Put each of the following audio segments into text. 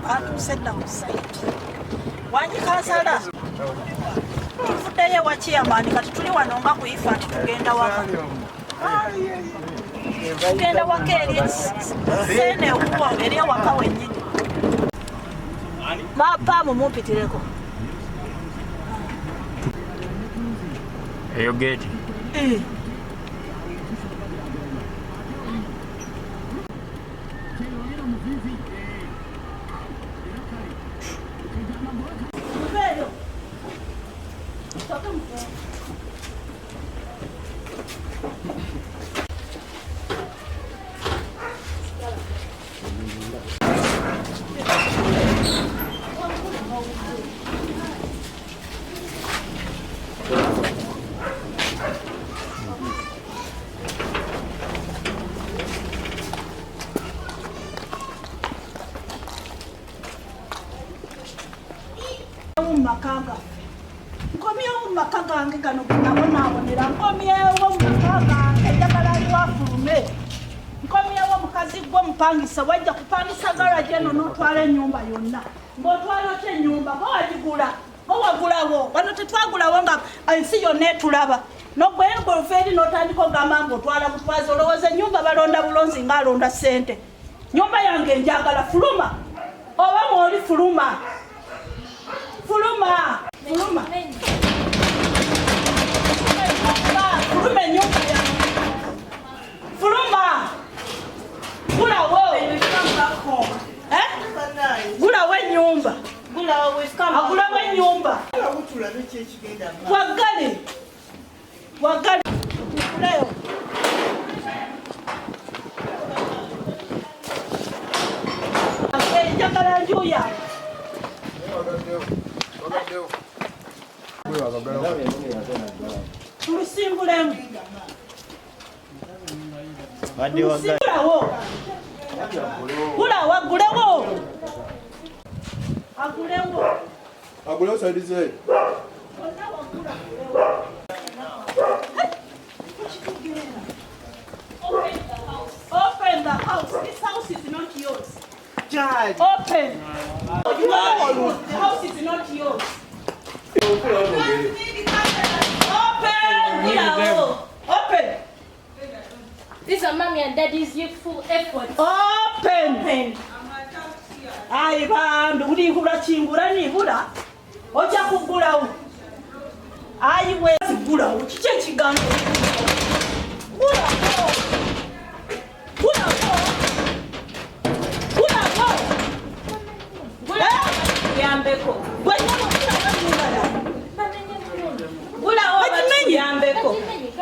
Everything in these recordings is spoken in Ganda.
Batuuse dda ku site. Wangi kansala. Tuvuddeyo ewa chairman, kati tuli wano nga ku ifa nti tugenda waka. Tugenda waka eri seene ekubo eri ewaka wennyini. Paamu mumpitireko. Eyo geeti. Eh. Muveeyo. Musooke muveeyo. Mu maka gaffe, nkomyewo mu maka gange gano genabonaabonera, nkomyewo mu maka gange, njagala aliwo afulume. Nkomyewo, mukazi gwe omupangisa, wajja kupangisa garagi eno n'otwala ennyumba yonna. Ng'otwala otya ennyumba? Gwe wagigula, gwe wagulawo. Wano tetwagulawo nga ensi yonna etulaba. Nogwegwe eri n'otandika ogamba mbu otwala butwazi. Olowooza ennyumba balonda bulonzi ng'alonda ssente? Nyumba yange njagala. Fuluma oba mwoli, fuluma, fuluma, fuluma, fuluma ennyumba yange, fuluma, gulawo. Eh? Gulawo ennyumba, agulawo ennyumba. Waggale, waggale, tukuleyo. Njagala nju yange. Tulusimbulemu. Gulawo, gulawo, agulewo, agulewo. Agulewo side ze. Bonna wagula, agulewo. Open the house. Open the house. This house is not yours. Open. The house is not yours. Open. Gulawo. Open. These are mommy and daddy's youthful efforts. Open. Ayi bambi, ulihula kingula nibula ojja kuggulawo. Ayi bwe ziggulawo, kiki ekigambo? Gulawo, gulawo, gulawo. Gulawo yambeko. Gwenyabo, gulawo ennyumba yange. Gulawo. Bagimenye. Yambeko.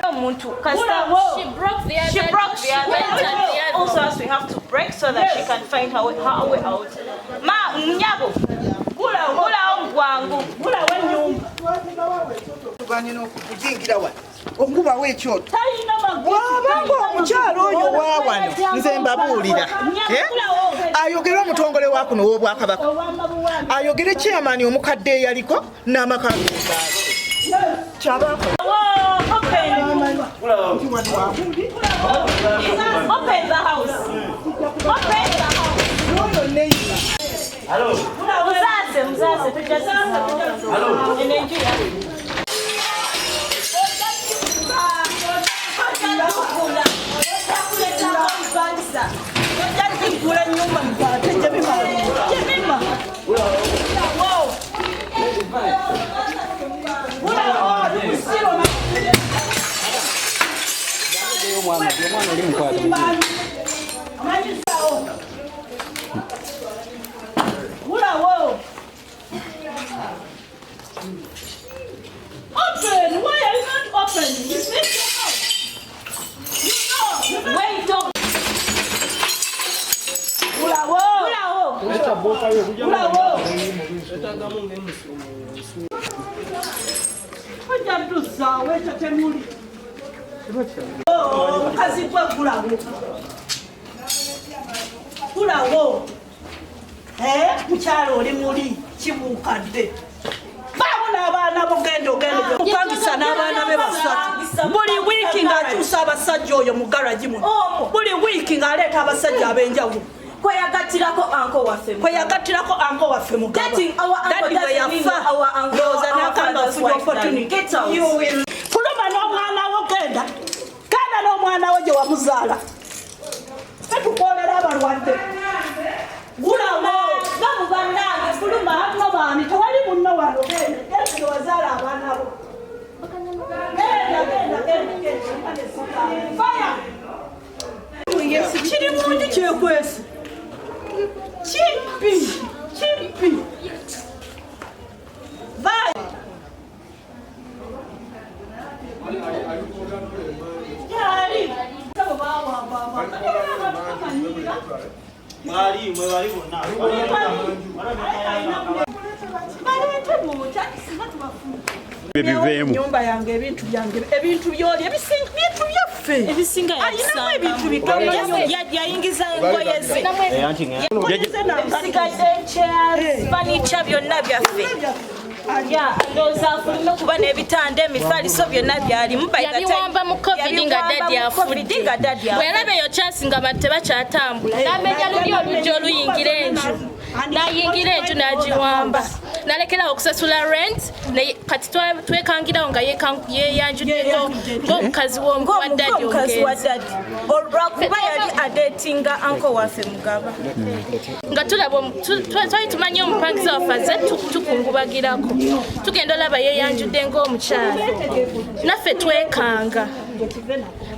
Omuntu kasita Gulawo. She broke the other. She broke the other She and entered the other. also us, we have to break so that she can find her way out. Ma nyabo. Gulawo. Gulawo bwangu. Gulawo ennyumba. Tuganye n'okujingira wano okubawo ekyoto. Talina magezi. Bw'abanga omukyalo oyo wa wano, nze mbabuulira, eh? Ayogere omutongole wa kuno ow'obwakabaka, ayogere chairman omukadde eyaliko n'amaka kyabaako. Open. Open the house. Open the house. N'oyo neighbor. Muzaze, muzaze, tujja. Eno enju yange. Ojja kigula ennyumba mukwate. Jemima, Jemima, gulawo, gulawo, oli musiro. Omwana oli mukwata. Amanyisawo, gulawo. Open. Why are you not open? You think your house, you know, you know. Wait, oh. Gulawo. Gulawo. Gulawo. Ojja tuzaawo ekyo temuli. Omukazi gwe, gulawo, gulawo. Mukyalo oli muli kibuukadde baawo n'abaana bo. Genda, ogenda kupangisa n'abaana be basatu. Buli wiiki ng'akyusa abasajja. Oyo mu garagi muno buli wiiki ng'aleeta abasajja ab'enjawulo. Kweyagattirako uncle waffe. Kweyagattirako uncle waffe Mugaba. Dating our uncle Daddy bwe doesn't mean yafa, our uncle, ndowooza our n'agamba father's afunye wife, darling. opportunity. Get out. You will- Fuluma n'omwana wo, genda genda n'omwana wo gye wamuzaala. Ffe tukolera abalwadde. Gulawo. Babu bannange, fuluma. Banno baani? Tewali munno wano. Genda, genda gye wazaala abaana bo. Genda, genda, genda, genda. Fire! Kiri mungi kyekwesi kimpi kimpi. Vai. Gyali. Sabo bawamba amaka. Tukamanyira. Mwali mwe bali bonna. Baleete bwokya singa tubafuula. Ebiveemu. Nyumba yange, ebintu byange, ebintu byoli ebisinga bintu byaffe. Ebisinga Ayinamu ebintu bitono nnyo. Yayingiza engoye ze. Anti nga Engoye ze n'engatto ze. Ebisigadde chairs, furniture byonna byaffe. Yeah, ndowooza afulume kuba n'ebitanda, emifaliso byonna byalimu. By the time- Yabiwamba mu COVID nga Yabiwamba daddy mu COVID afudde. nga daddy Bwe afudde. yalaba eyo chance nga abantu tebakyatambula, n'amenya luli oluggi oluyingira enju, n'ayingira enju n'agiwamba, n'alekerawo okusasula rent. Kati twekangirawo nga yeeyanjuddeko ng'omukazi wa daddy Ng'omukazi wa omugenzi. daddy. Olwakuba yali adetinga uncle waffe Mugaba. Nga tulaba twali tumanyi omupangisa waffe azze tukungubagirako, tugenda olaba yeeyanjudde ng'omukyala, naffe twekanga,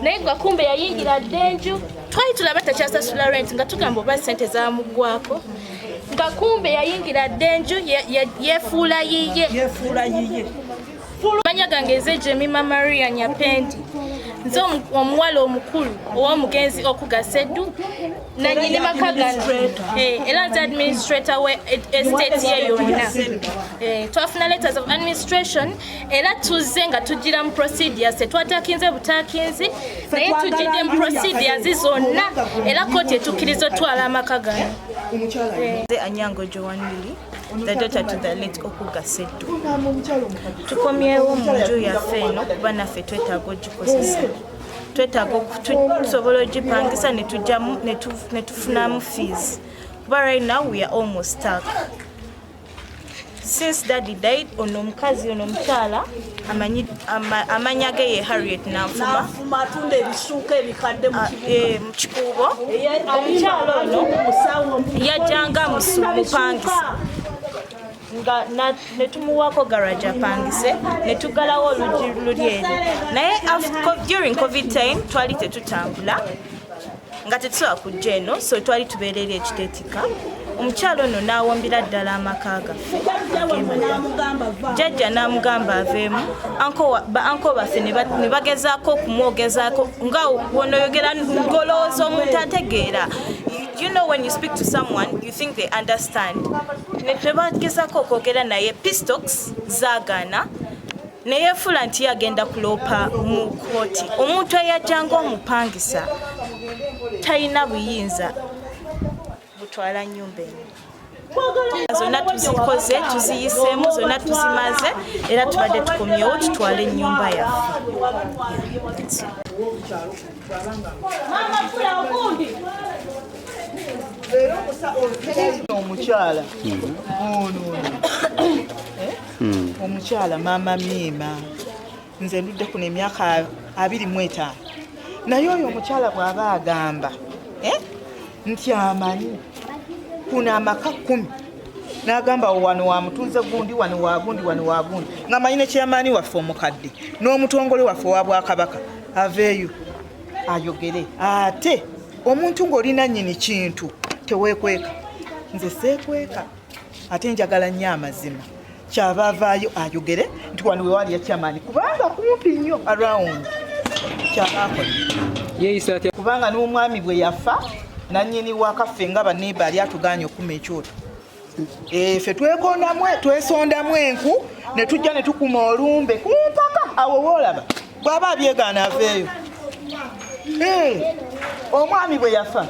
naye nga kumbe yayingira dda enju. Twali tulaba takyasasula rent, nga tugamba oba sente zamuggwako, nga kumbe yayingira dda enju, yeefuula yiye. Yefuula yiye. Manya gange nze Jemima Maria Nyapendi, nze omuwala omukulu ow'omugenzi Okugaseddu, nanyini maka gano. Era nze administrator we estate ye yonna. Twafuna letters of administration era tuzze nga tugira mu procedures. Tetwatakinze butakinzi, naye tugidde mu procedures zonna era kooti etukkiriza otwala amaka gano. Nze Anyango Joan Lily, the daughter to the late Okuga Seddu. Tukomyewo mu nju yaffe eno kuba naffe twetaaga ogikozesa. Twetaaga tusobola ogipangisa ne tujjamu ne tufunamu fees. Kuba right now we are almost stuck. Since daddy died, ono omukazi, ono omukyala amannya ge ye Harriet Nanfuma. Nanfuma, atunda ebisuuka ebikadde mu kibuga. Mu Kikuubo. Omukyala ono yajjanga mupangisa nga ne tumuwaako garage apangise, ne tuggalawo oluggi luli eri, naye during COVID time twali tetutambula, nga tetusobola kujja eno, so twali tubeera eri ekiteetika. Omukyala ono n'awombera ddala amaka gaffe. Jjajja wammwe n'amugamba va. Jjajja n'amugamba aveemu. Ba uncle baffe ne bagezaako okumwogezaako, nga wonoyogera ng'olowooza omuntu ategeera. You know, when you speak to someone you think they understand. Ne tebagezaako okwogera naye, peace talks zaagaana, neyefuula nti ye agenda kuloopa mu kooti. Omuntu eyajjanga omupangisa talina buyinza butwala nnyumba eno. Zonna tuzikoze, tuziyiseemu zonna, tuzimaze, era tubadde tukomyewo tutwale ennyumba yaffe. Mama fula ogundi. Omukyala ono ono. Omukyala maama Miima, nze ndudde kuno emyaka 25, naye oyo omukyala bw'aba agamba nti amanyi kuno amaka 10, n'agamba wano wa mutuuze gundi, wano wa gundi, wano wa gundi, ng'amanyi ne kyamaani waffe omukadde n'omutongole waffe owa bwakabaka, aveeyo ayogere. Ate omuntu ng'olina nnyini kintu teweekweka. Nze seekweka, ate njagala nnyo amazima. Kyava avaayo ayogere nti wano we wali yakyamaani, kubanga kumpi nnyo around, kyava akola. Yeeyisa atya? Kubanga n'omwami bwe yafa, nannyini wakaffe nga baneiba ali atuganye okuma ekyoto. Ffe twekondamu, twesondamu enku ne tujja ne tukuma olumbe kumpaka awo woolaba. Bw'aba abyegaana aveeyo. Omwami bwe yafa,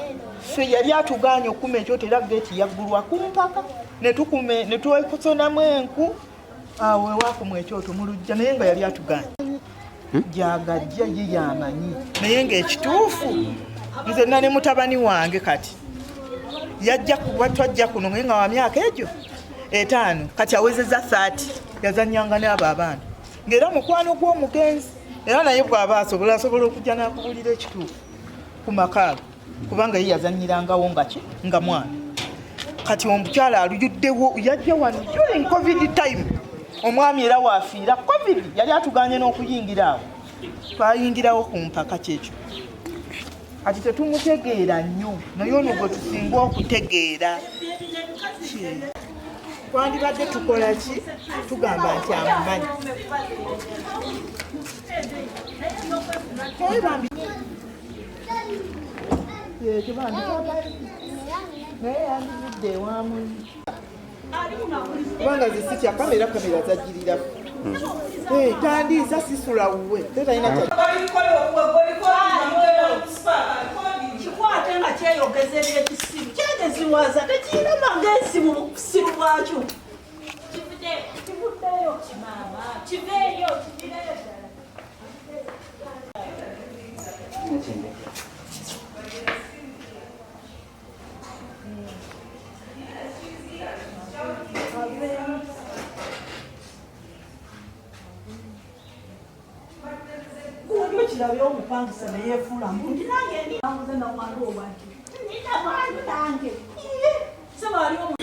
ffe yali atuganye okuma ekyoto, era geeti yaggulwa kumpaka ne tukume ne twesondamu enku awo ewakuma ekyoto mu luggya, naye nga yali atuganye gyagajja ye yamanyi. Naye ng'ekituufu nze nna ne mutabani wange kati. Yajja kuba twajja kuno naye nga wa myaka egyo 5 kati awezezza 30 yazannyanga n'abo abaana ng'era mukwano gw'omugenzi era naye bw'aba asobola okujja n'akubuulira ekituufu ku maka ago kubanga ye yazannyirangawo nga ki nga mwana. Kati omukyala aluyuddewo yajja wano during covid time omwami era waafiira covid yali atuganye n'okuyingira awo twayingirawo ku mpaka kyekyo. Kati tetumutegeera nnyo naye ono gwe tusinga okutegeera twandibadde tukola ki tugamba nti amumanyi naye yandivudde ewamu kubanga zisitya kamera zajjirira tandiisa sisula wuwe tetalina kikwate nga kyeyogeza ebyekisiru kyegeziwaza tekirina magezi mu busiru bwakyo kivuddeyo kimaama kiveeyo kivireyo ddala. Kirabye omupangisa neyefuula mbu nange ndianguze nawaliwo wati ndinabantu nange sebaliwo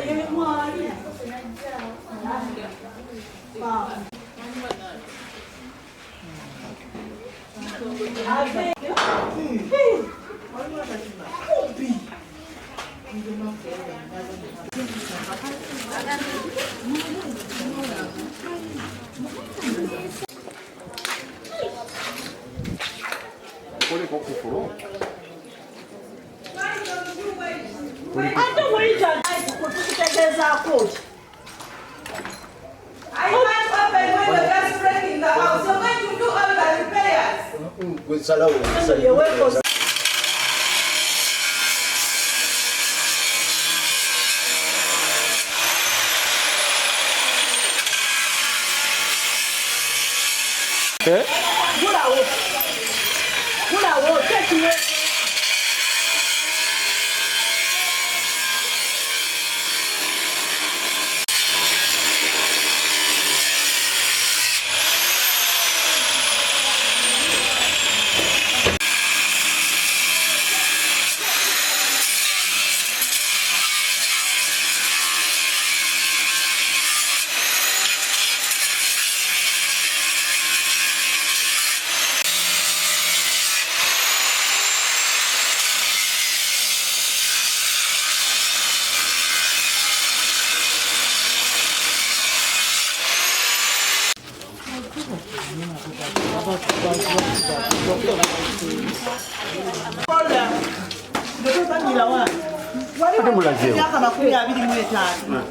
yemwali Ate wuyita kutukutegeezaako ki? I can't open when you're just breaking the house. You're going to do all the repairs. Gulawo. Gulawo, tekiwe. Myaka 25.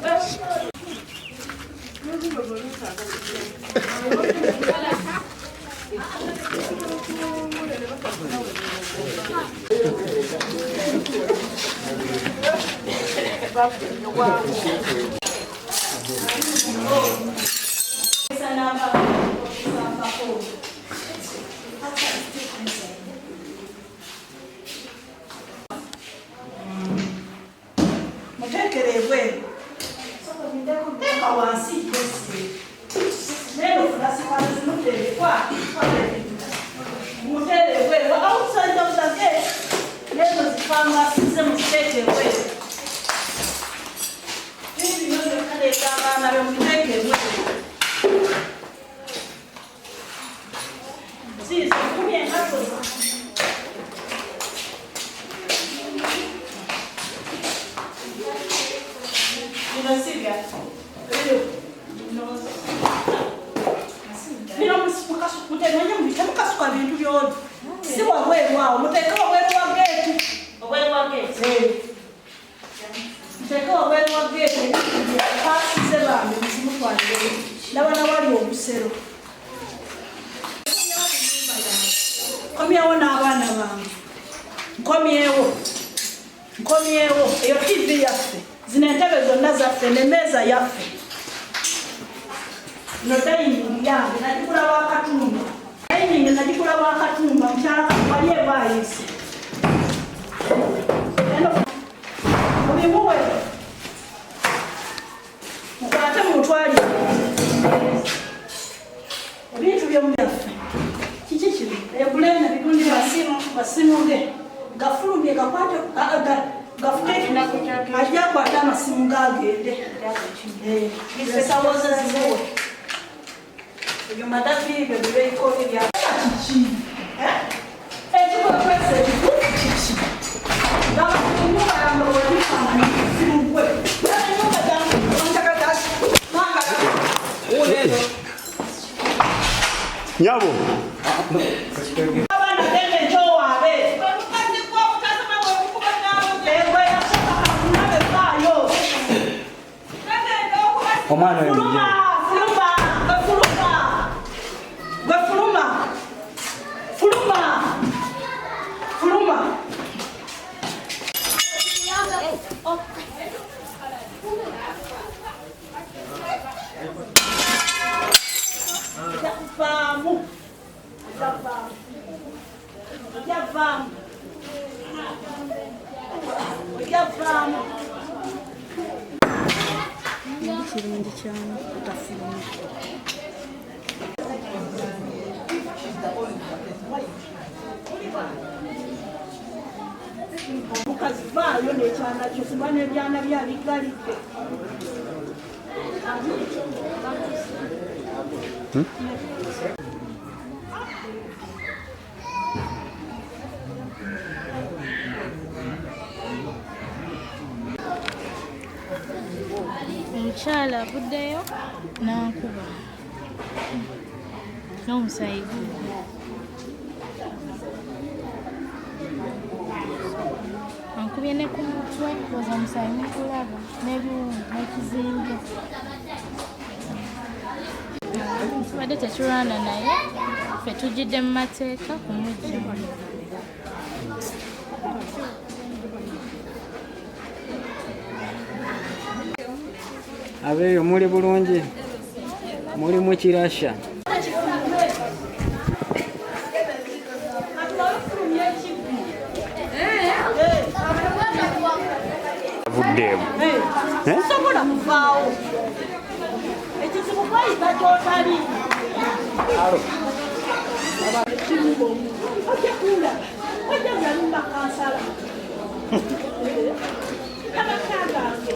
Muteekere ebweru. Teeka wansi yesi. Neno fulasikazi muteere kwa. Muteere ebweru. Outside of the gate. Neno zifangasize muziteeke ebweru. Bibi bino kaleeta abaana be mubiteeke ebweru. Ziizo nkumye engatto zange. Mukasuka bintu byoli si wabweru awo muteeke wabweru wa geeti muteeke wabweru wa geeti pasize bambi muzimutwalire laba nawali obusero nkomyewo n'abaana bange nkomyewo nkomyewo eyo TV yaffe zino entebe zonna zaffe n'emmeeza yaffe. No dining yange nagigula wa Katumba. Dining nagigula wa Katumba, mukyala wali ebaayise. Eno mubimuwe. Mukwate mutwalire. Ebintu by'omubyaffe. Kiki kino? Ebulena bigundi masimu ge. Gafulumye gakwate gafuke ajja akwate amasimu gagende. Ensawo ze zimuwe. Ebyo madafi ebyo bibeeko ebya kiki? Ekikwekwesa ekituufu kiki? Gaba ennyumba yange bw'ebifaananyi simu gwe. Ennyumba yange Nyabo. Abaana genda ekyowaabe. Egwe yasooka kakunabe vaayo. Omwana oyo Fuluma, fuluma, gwe fuluma. Gwe fuluma. Fuluma. Fuluma. Ojja kuvaamu. Ojja kuvaamu. Ojja kuvaamu. Ojja kuvaamu. Kirungi kyano otafuluma. Omukazi vaayo n'ekyana kyo kuba n'ebyana byabigalidde. Omukyala avuddeyo n'ankuba n'omusaayi gugwo. Ankubye ne ku mutwe, ndowooza omusaayi mugulaba n'ebiwundu n'ekizimbe. Tubadde tetulwana naye ffe tujjidde mu mateeka kumuggya. Abeeyo muli bulungi, muli mu kirasha. Avuddeemu. Sobola kuvaawo. Ekizibu kweyita ky'otali. Ojja kundaba. Ojja kulaba kansala. Amaka gange.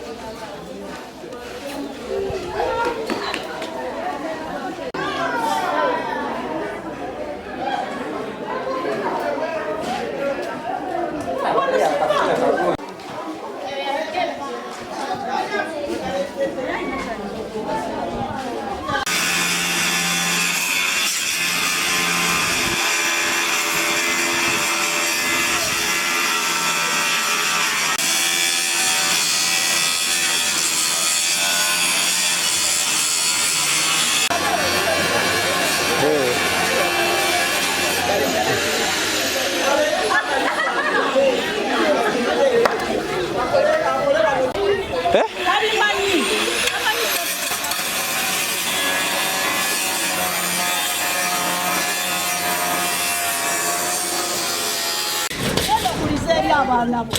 Abaana bo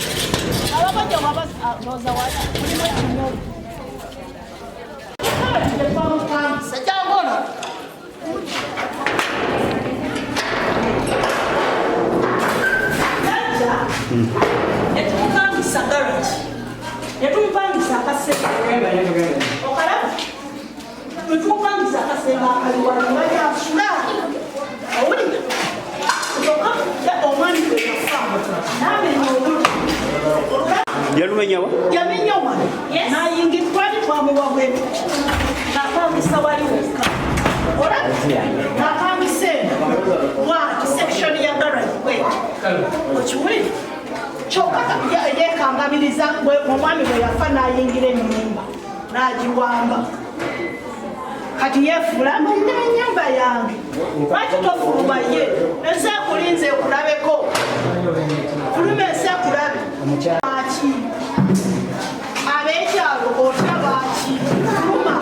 ababajja wabaroza mulimu ekinyogo. Jangu Jajja netumupangisa garage, netumupangisa akasenge okalaba, netumupangisa akasenge akaliwano banyasula owulira kyokka omwami gwe yafa n'amenya oluti. Yalumenyawa? Yamenya wano n'ayingira twali twamuwa bwetu ng'apangisa wali wokka olaba ng'apangisa eno bwati section ya garage bweti okiwulira kyokka yeekangamiriza omwami bwe yafa n'ayingira ennyumba n'agiwamba. Kati yeefuula mbalina ennyumba yange, lwaki tofuluma ye ensi ekulinze ekulabeko, fuluma ensi ekulabe. Lwaki ab'ekyalo otya lwaki fuluma?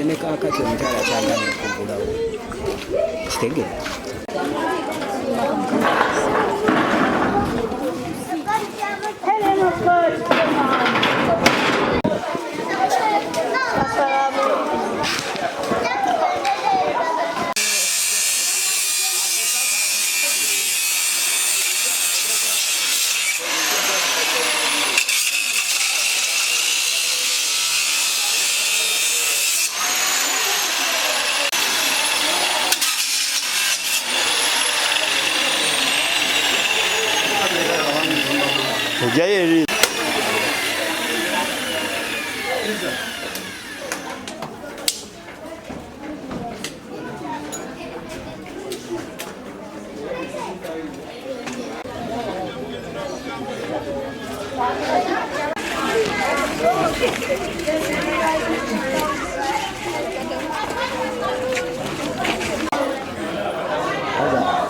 Ne kaakati omukyala kyagala okugulawo kitegeera. Ojjayo.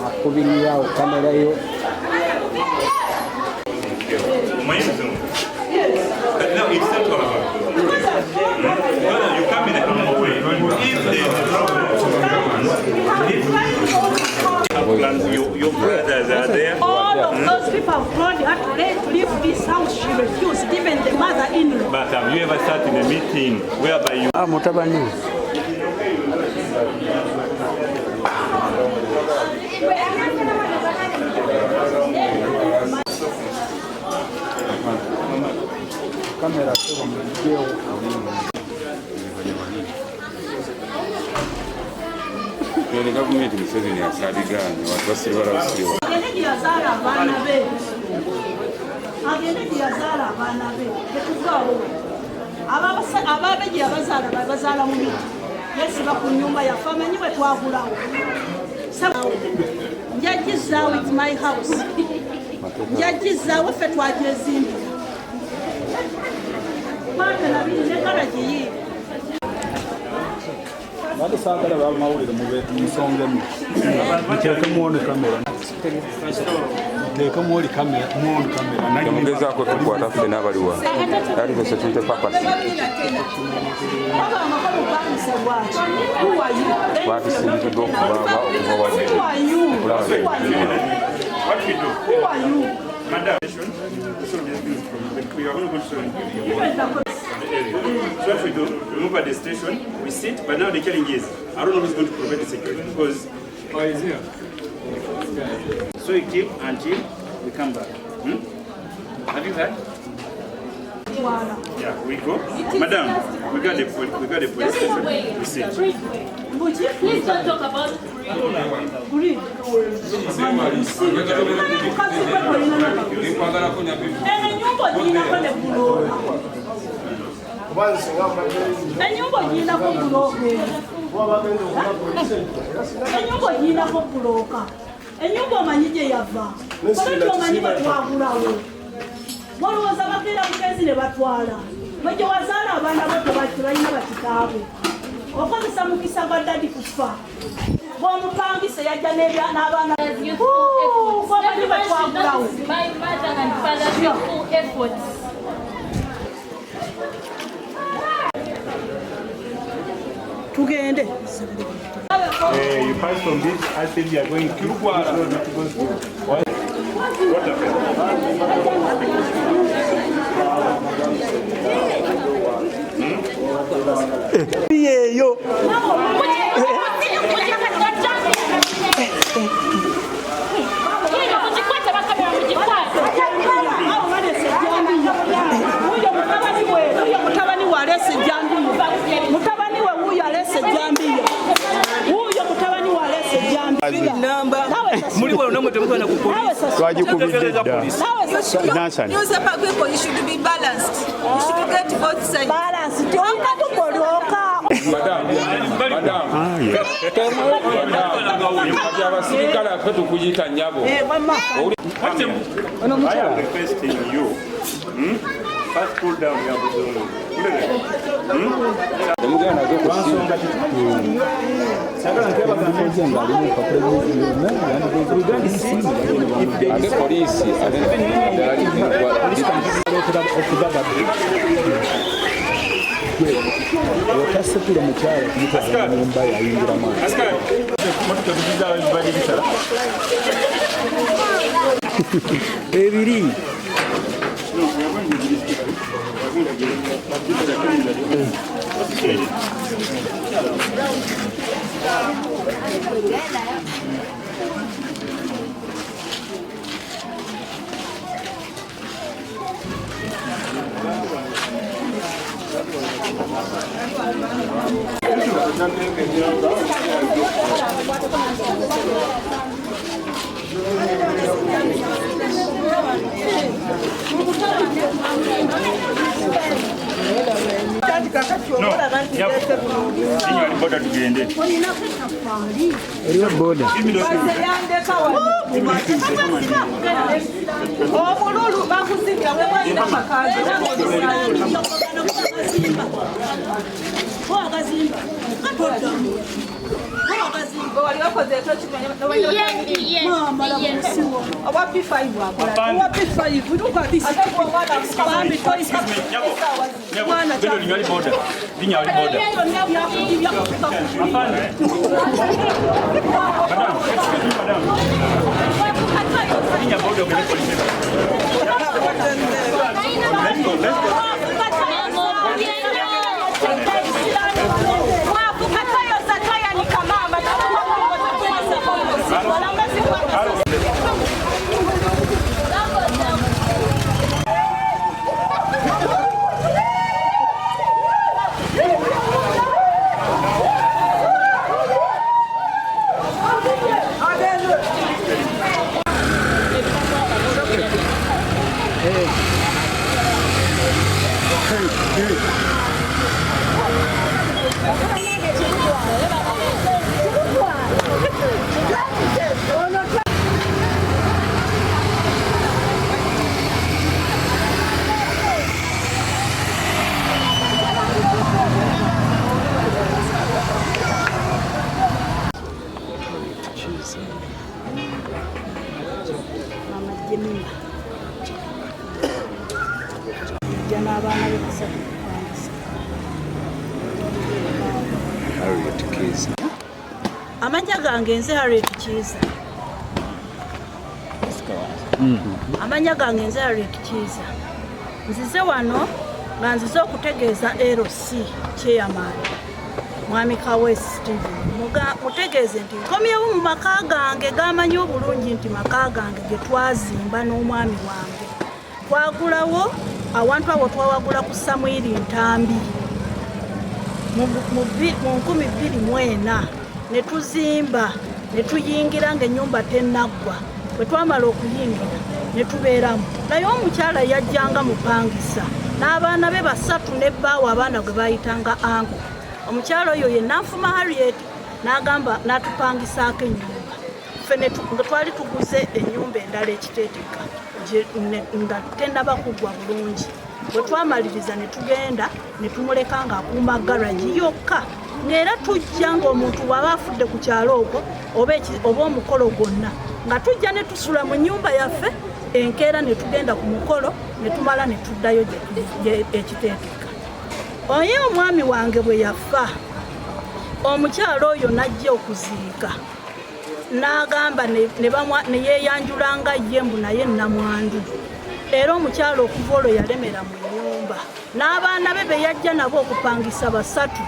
Akubirirawo kamera yo. No, it's not all about. No, no, you come in a humble way. If there's a problem, your brothers are there. All of those people have told her to leave this house. She refused, even the mother-in-law. But have you ever sat in a meeting whereby you... Ah, mutabani. Kamera sio mjeo. Nene gavumenti Museveni akyabiganye abantu basiribala busiriwa. Agende gye yazaala abaana be. Agende gye yazaala abaana be. Tetuvaawo. Ababe gye yabazaala babazaala mu miti. Yesiba ku nnyumba yaffe amanyi bwe twagulawo. Njagizaawo, it's my house. Njagizaawo ffe twagyezimbira. Kwata nabiri ne garagi yiiyo. Bado saagala bamawulire mube musongemu. Muteekemu ono kamera. Muteekemu oli kamera, muoni kamera. Temugezaako tukwata ffe n'abaliwa. That is the security purpose. Batusindikidde okuva okuva wadde. What we do? Who are you? Madam, we are going to go to the area. So what we do, we move at the station, we sit, but now the challenge is, I don't know who's going to provide the security because... Oh, he's here. So we keep until we come back. Hmm? Have you heard? Yeah, we go. Madam, we got the police station, we sit. Please don't talk about greed. Enyumba ogirinako bulooka. Enyumba omanyi gye yava. Oba omanyi bwe twagulawo. Walowooza bagenda bugenzi ne batwala. Mwe gye wazaala abaana bo tebalina bakitaabwe. Okozesa mukisa gwa ddadi kufa. Bw'omupangisa yajja n'abaana. Omanyi bwe twagulawo. My mother and father's youthful efforts. Tugende. You pass from this, I think you are going to what happened? Yo. Newspaper people, you should be balanced. You should get both sides. Balanced. Madam, madam. Abasirikale ffe tukuyita nnyabo. I am requesting you. First pull down your buzolo. Ate poliisi ate Gwe otasekula mukyala kumutwala mu nyumba yayingira maaso. Ebiri. Boda tugende. Eriwo boda. Omululu bakuzimbira wewalina makazi. Wali wakoze owa P5 akola. Owa P5, look at this. Bambi, toyisa. Mwana Linya boda. Linya boda. Madam, excuse me, madam. Linya boda ogende police. Let's go, let's go. Mama Jemima ajja n'abaana be basatu kupangisa. Harriet Kiiza. Amannya gange nze Harriet Kiiza. Amannya gange nze Harriet Kiiza. Nzize wano nga nzize okutegeeza LC Chairman Mwami Kaweesi Steven. Mutegeeze nti nkomyewo mu maka gange gamanyi obulungi nti maka gange ge twazimba n'omwami wange. Twagulawo awantu awo twawagula ku Samwiri Ntambi mu 2004 ne tuzimba ne tuyingira ng'ennyumba tennaggwa. Bwe twamala okuyingira ne tubeeramu, naye omukyala yajjanga mupangisa n'abaana be basatu ne bbaawe abaana gwe baayitanga anko. Omukyala oyo ye Nanfuma Harriet n'agamba n'atupangisaako ennyumba. Ffe nga twali tuguze ennyumba endala ekiteeteka nga tennaba kuggwa bulungi. Bwe twamaliriza ne tugenda ne tumuleka ng'akuuma garagi yokka, ng'era tujja ng'omuntu bw'aba afudde ku kyalo okwo oba omukolo gwonna nga tujja ne tusula mu nnyumba yaffe enkeera ne tugenda ku mukolo ne tumala ne tuddayo ekiteeteka. Oye omwami wange bwe yafa, omukyala oyo n'ajja okuziika n'agamba ne yeeyanjulanga ye mbu naye nnamwandu. Era omukyala okuva olwo yalemera mu nnyumba n'abaana be be yajja nabo okupangisa basatu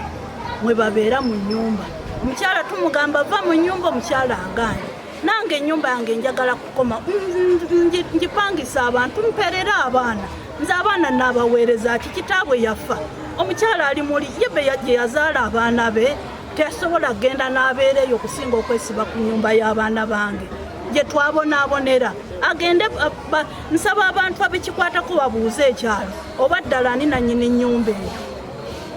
mwe babeera mu nnyumba. Omukyala tumugamba va mu nnyumba, omukyala agaanye. Nange ennyumba yange njagala kukoma ngipangisa abantu mperere abaana. Nze abaana n'abaweereza ki kitaabwe yafa. Omukyala ali muli ye gye yazaala abaana be teyasobola kugenda n'abeera eyo okusinga okwesiba ku nnyumba y'abaana bange gye twabonaabonera. Agende nsaba abantu abekikwatako babuuze ekyalo oba ddala ani nannyini nnyumba eyo.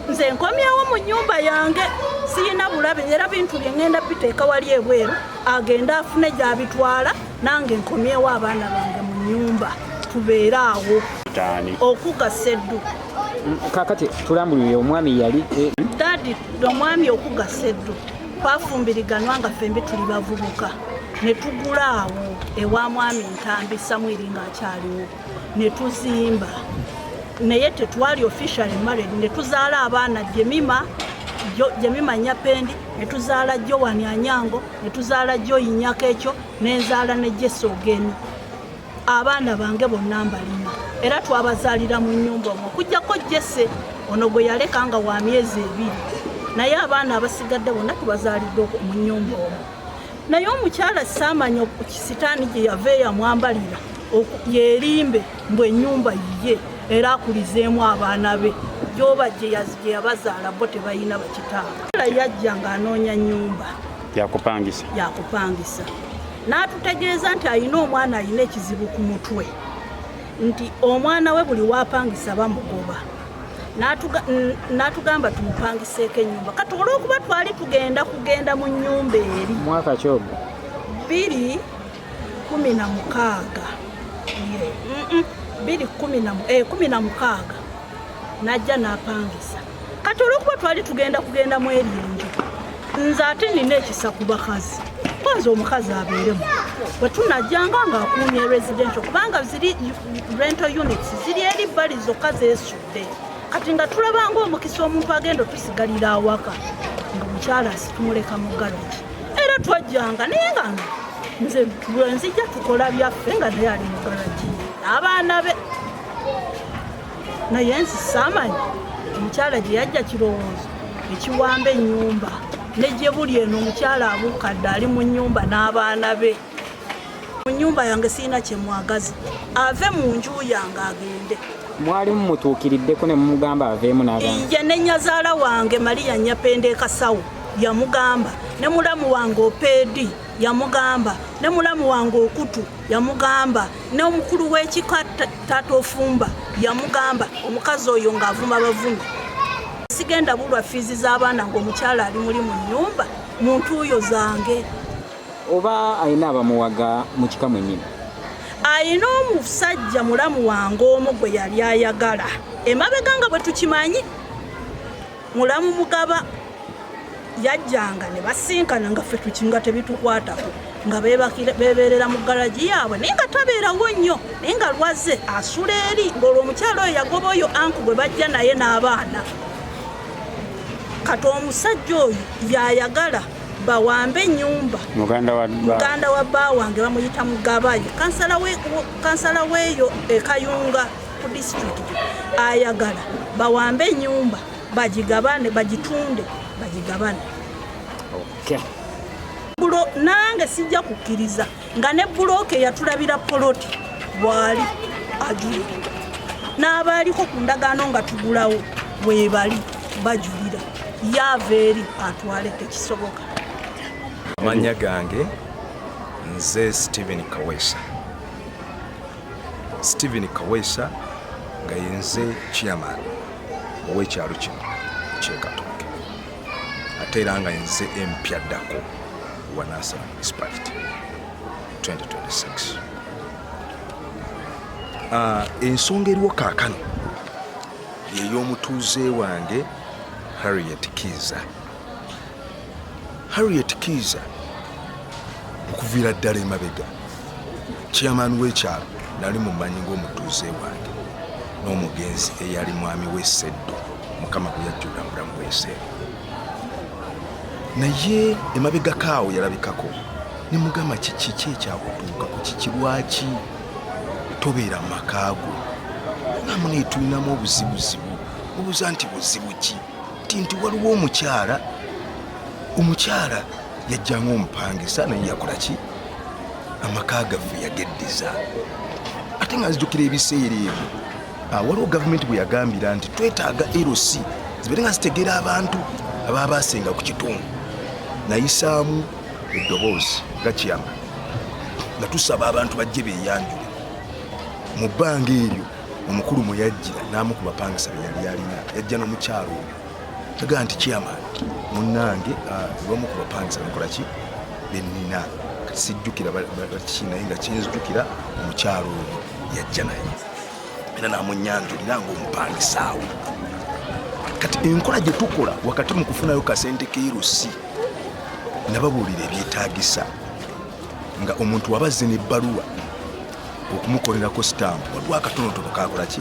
Nze nkomyewo mu nnyumba yange siyina bulabe, era bintu bye ŋŋenda biteeka wali ebweru agende afune gy'abitwala, nange nkomyewo abaana bange mu nnyumba tubeere awo. Okugasa eddu. Kakati tulambulire omwami yali Dadi omwami okugasa eddu twafumbiriganwa nga ffembi tuli bavubuka ne tugula awo ewa mwami Ntambi Samwiri ng'akyaliwo ne tuzimba. Naye tetwali officially married, ne tuzaala abaana Jemima Nyapendi, ne tuzaala Joan Anyango, ne tuzaala Joy Nyakekyo, nenzaala ne Jesse Ogeni. Abaana bange bonna mbalina era twabazaalira mu nnyumba omwo, okuggyako Jesse ono gwe yaleka nga wa myezi 2, naye abaana abasigadde bonna tubazaalidde mu nnyumba omwo. Naye omukyala saamanya sitaani gye yava eyamwambalira yeerimbe mbu ennyumba yiye era akulizeemu abaana be gyoba gye yabazaala bo tebalina bakitaabwe. Yajja ng'anoonya nnyumba yakupangisa, n'atutegeeza nti alina omwana alina ekizibu ku mutwe, nti omwana we buli wapangisa bamugoba. N'atugamba tumupangiseeko ennyumba. Kati olw'okuba twali tugenda kugenda mu nnyumba eri mwaka ki ogwo? 2016. 2016 n'ajja n'apangisa. Kati olw'okuba twali tugenda kugenda mu eri enju, nze ate nina ekisa ku bakazi, kwanza omukazi abeeremu bwe tunajjanga ng'akuumye residential, kubanga ziri rental units ziri eri bbali zokka zeesudde. Kati nga tulabanga omukisa omuntu agenda otusigalira awaka nga omukyala tumuleka mu garagi. Era twajjanga naye nga nze nzijja tukola byaffe nga naye ali mu garagi n'abaana be. Naye nsi saamanyi omukyala gye yajja kirowoozo ekiwamba ennyumba ne gye buli eno omukyala abuukadde ali mu nnyumba n'abaana be. Mu nnyumba yange sirina kye mwagaza, ave mu nju yange agende. Mwali mumutuukiriddeko ne mumugamba aveemu n'agamba? Ye ne nnyazaala wange Maria Nyapende Kasawo yamugamba, ne mulamu wange Opeedi yamugamba, ne mulamu wange Okutu yamugamba, n'omukulu w'ekika Taata Ofumba yamugamba. Omukazi oyo ng'avuma bavumi. Sigenda bulwa fiizi z'abaana ng'omukyala ali muli mu nnyumba mu ntuuyo zange. Oba alina abamuwaga mu kika mwennyini? Alina omusajja mulamu wange omu gwe yali ayagala emabega nga bwe tukimanyi, mulamu Mugaba, yajjanga ne basinkana nga ffe tukinga tebitukwatako, nga beebeerera mu garagi yaabwe, naye nga tabeerawo nnyo, naye nga lwaze asula eri ng'olwo omukyala oyo yagoba oyo anku gwe bajja naye n'abaana. Kati omusajja oyo yayagala bawambe ennyumba. Muganda wa bba wange bamuyita Mugabayo, kansala weeyo e Kayunga ku disitulikiti. Ayagala bawambe ennyumba bagigabane, bagitunde bagigabane. Nange sijja kukkiriza nga ne bulooka eyatulabira poloti bwali ajulira, n'abaaliko ku ndagaano nga tugulawo weebali bajulira, yaava eri atwale, tekisoboka. Amannya gange nze Stephen Kawesa, Stephen Kawesa, nga yenze chairman ow'ekyalo kino ekyekatooke, ate era nga nze MP addako wa Nansana Municipality 2026. Ensonga eriwo kaakano yey'omutuuze wange Harriet Kiiza. Harriet Kiiza okuviira ddala emabega chairman w'ekyalo nali mumanyi ng'omutuuze wange n'omugenzi eyali mwami w'Esseddo, Mukama gwe yajjulira mu bulamu bw'enseera. Naye emabegako awo yalabikako ne mugamba, kiki ki ekyakutuukako? Kiki? Lwaki tobeera mu maka go? Namu naye tulinamu obuzibuzibu. Mubuuza nti buzibu ki? Nti waliwo omukyala, omukyala yajjanga omupangisa, naye yakola ki? Amaka gaffe yageddiza. Ate nga nzijukira ebiseera ebyo, waliwo gavumenti bwe yagambira nti twetaaga LC zibeere nga zitegeera abantu ababa basenga ku kitundu. Nayisaamu eddoboozi nga kiyama nga tusaba abantu bajje beeyanjule. Mu bbanga eryo omukulu mwe yajjira n'amu ku bapangisa be yali alina yajja n'omukyalo oyo, agamba nti chairman munnange, abamu ku bapangisa bekola ki bennina, kati sijjukira ki, naye nga kyenzijukira omukyalo oyo yajja naye era namunyanjulira ng'omupangisaawo. Kati enkola gye tukola wakati mu kufunayo kasente k'LC, nababuulira ebyetaagisa nga omuntu wabazze n'ebbaluwa okumukolerako sitampu, waliwo akatonotono kakola ki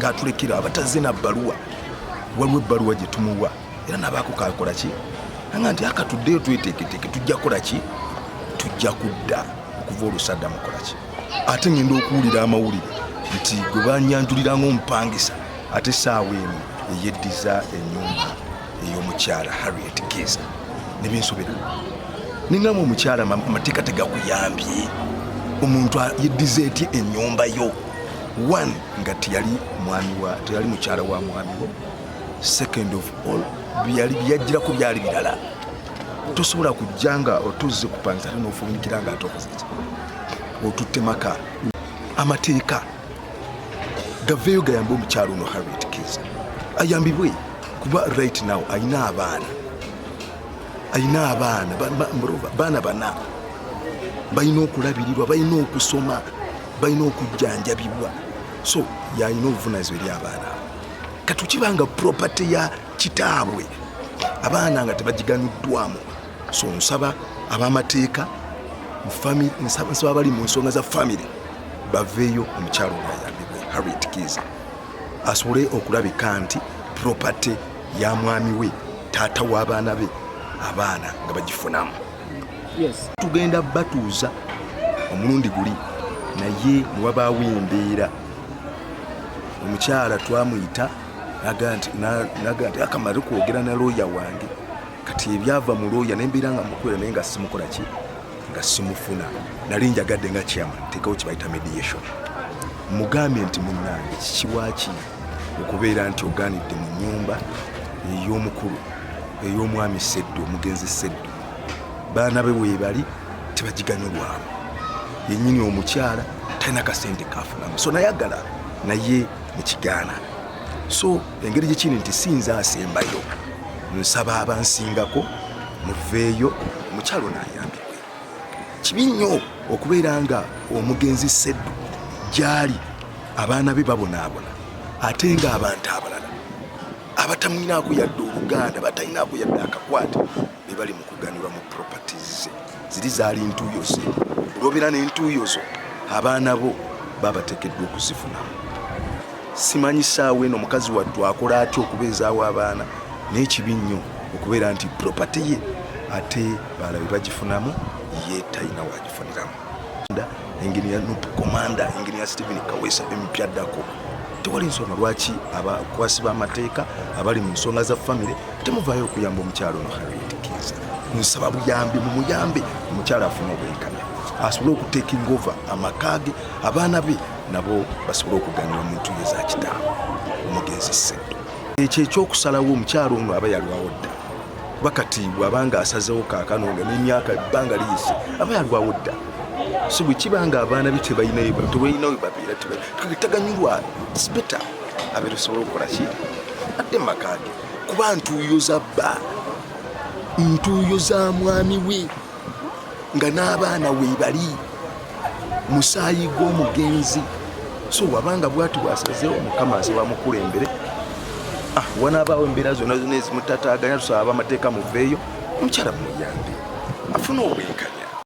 Gatulekera abatazze na bbaluwa, waliwo ebbaluwa gye tumuwa era nabaako kakola ki anga nti akatuddeyo tweteeketeeke, tujja kukola ki, tujja kudda okuva olusadda mukola ki. Ate ngenda okuwulira amawulire nti gwe banyanjulira ng'omupangisa ate essaawa eno eyeddiza ennyumba ey'omukyala Harriet Kiiza ne binsobera. Ningamba omukyala, amateeka tegakuyambye, omuntu yeddiza etya ennyumba yo? One, nga teyali mwami wa, teyali mukyala wa mwami wo. Second of all, byali byajjirako byali birala. Tosobola kujja nga otuzze kupangisa ate n'ofunikira nga ate okoze ki, otutte maka. Amateeka gaveeyo gayambe omukyala ono Harriet Kiiza ayambibwe, kuba right now ayina abaana, ayina abaana baana bana, balina okulabirirwa, balina okusoma, balina okujjanjabibwa. So yalina obuvunanyizibwa eri abaana abo. Kati okibanga property ya kitaabwe, abaana nga tebagiganyuddwamu. So nsaba ab'amateeka, nsaba bali mu nsonga za family baveeyo, omukyalo ono ayambibwe, Harriet Kiiza asobole okulabika nti property ya mwami we, taata w'abaana be, abaana nga bagifunamu. Tugenda batuuza omulundi guli, naye newabaawo embeera. Omukyala twamuyita naga nti akamale kwogera na looya wange. Kati ebyava mu looya nembeera nga mukwera, naye nga simukola ki, nga simufuna. Nali njagadde nga chairman teekawo kibayita mediation, mugambye nti munnange, kikiwaki okubeera nti ogaanidde mu nnyumba ey'omukulu, ey'omwami Seddu, omugenzi Seddu, baana be weebali tebagiganyulwamu, yennyini omukyala talina kasente kafunamu. So nayagala naye nekigaana. So engeri gyekiri nti sinza asembayo, nsaba abansingako muveeyo omukyala ono ayambibwe. Kibi nnyo okubeera nga omugenzi Seddu gyali abaana be babonaabona, ate nga abantu abalala abatamwinaako yadde oluganda, batalinaako yadde akakwate, be bali mu kuganyulwa mu properties ze. Ziri zaali ntuuyo ze. Olwobeera n'entuuyo zo, abaana bo babateekeddwa okuzifunamu. Simanyi saawa eno omukazi wattu akola atya okubeezaawo abaana, naye kibi nnyo okubeera nti property ye ate balabe bagifunamu, ye talina wagifuniramu. Engineer NUP commander, Engineer Stephen Kaweesa MP addako, tewali nsonga lwaki abakwasi b'amateeka abali mu nsonga za famire temuvaayo okuyamba omukyalo ono Harriet Kiiza. Nsaba buyambi, mumuyambe omukyala afune obwenkanya, asobole okutaking over amaka ge, abaana be nabo basobole okuganyulwa mu ntuuyo za kitaabwe omugenzi Seddo. Ekyo ekyokusalawo omukyalo ono aba yalwawo dda, kuba kati bw'abanga asazewo kaakano nga n'emyaka ebbanga liyise, aba yalwawo dda. So bwe kiba nga abaana be tebalinayo, tebalinawe babeera, taganyulwa, it's better abeera osobola okukola ki, adde mu maka ge, kuba ntuuyo za bba, ntuuyo za mwami we, nga n'abaana weebali musaayi gw'omugenzi. So wabanga bwati bwasazeewo, Mukama asaba mukulembere. Wanaabaawo embeera zonna zonna ezimutataganya, tusaba abamateeka muveeyo omukyala mumuyambe afune obwenkanya.